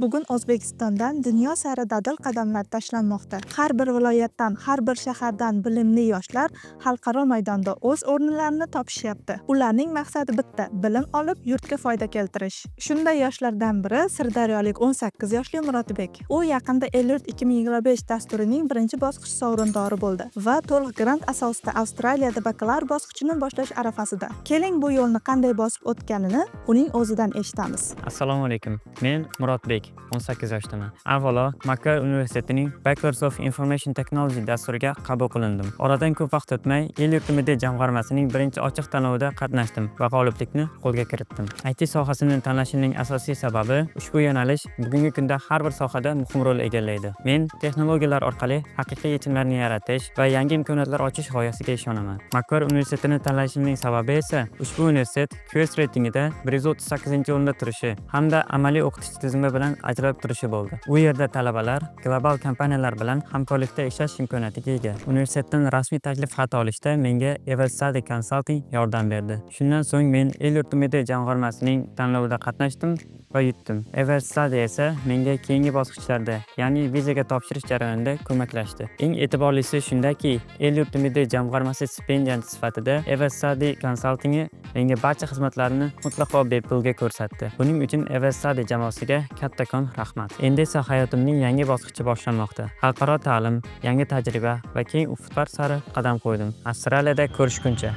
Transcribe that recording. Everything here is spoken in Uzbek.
Bugun O'zbekistondan dunyo sari dadil qadamlar tashlanmoqda. Har bir viloyatdan, har bir shahardan bilimli yoshlar xalqaro maydonda o'z o'rnilarini topishyapti. Ularning maqsadi bitta: bilim olib, yurtga foyda keltirish. Shunday yoshlardan biri sirdaryolik 18 yoshli Murodbek. U yaqinda El-yurt 2025 dasturining birinchi bosqich sovrindori bo'ldi va to'liq grant asosida Avstraliyada bakalavr bosqichini boshlash arafasida. Keling, bu yo'lni qanday bosib o'tganini uning o'zidan eshitamiz. Assalomu alaykum. Men Murodbek, 18 yoshdaman. Avvalo, Macquarie universitetining Bachelors of Information Technology dasturiga qabul qilindim. Oradan ko'p vaqt o'tmay, El-yurt UMIDE jamg'armasining birinchi ochiq tanlovida qatnashdim va g'oliblikni qo'lga kiritdim. IT sohasini tanlashimning asosiy sababi ushbu yo'nalish bugungi kunda har bir sohada muhim rol egallaydi. Men texnologiyalar orqali haqiqiy yechimlarni yaratish va yangi imkoniyatlar ochish g'oyasiga ishonaman. Macquarie universitetini tanlashimning sababi esa ushbu universitet QS reytingida 138-o'rinda turishi hamda amaliy o'qitish tizimi bilan ajralib turishi bo'ldi. U yerda talabalar global kompaniyalar bilan hamkorlikda ishlash imkoniyatiga ega. Universitetdan rasmiy taklif xati olishda menga Everest Study Consulting yordam berdi. Shundan so'ng men El-yurt UMIDE jamg'armasining tanlovida qatnashdim va yutdim. Everest Study esa menga keyingi bosqichlarda, ya'ni vizaga topshirish jarayonida ko'maklashdi. Eng e'tiborlisi shundaki, El-yurt UMIDE jamg'armasi stipendianti sifatida Everest Study Consulting'i menga barcha xizmatlarni mutlaqo bepulga ko'rsatdi. Buning uchun Everest Study jamoasiga kattakon rahmat. Endi esa hayotimning yangi bosqichi boshlanmoqda. Xalqaro ta'lim, yangi tajriba va keng ufqlar sari qadam qo'ydim. Avstraliyada ko'rishguncha.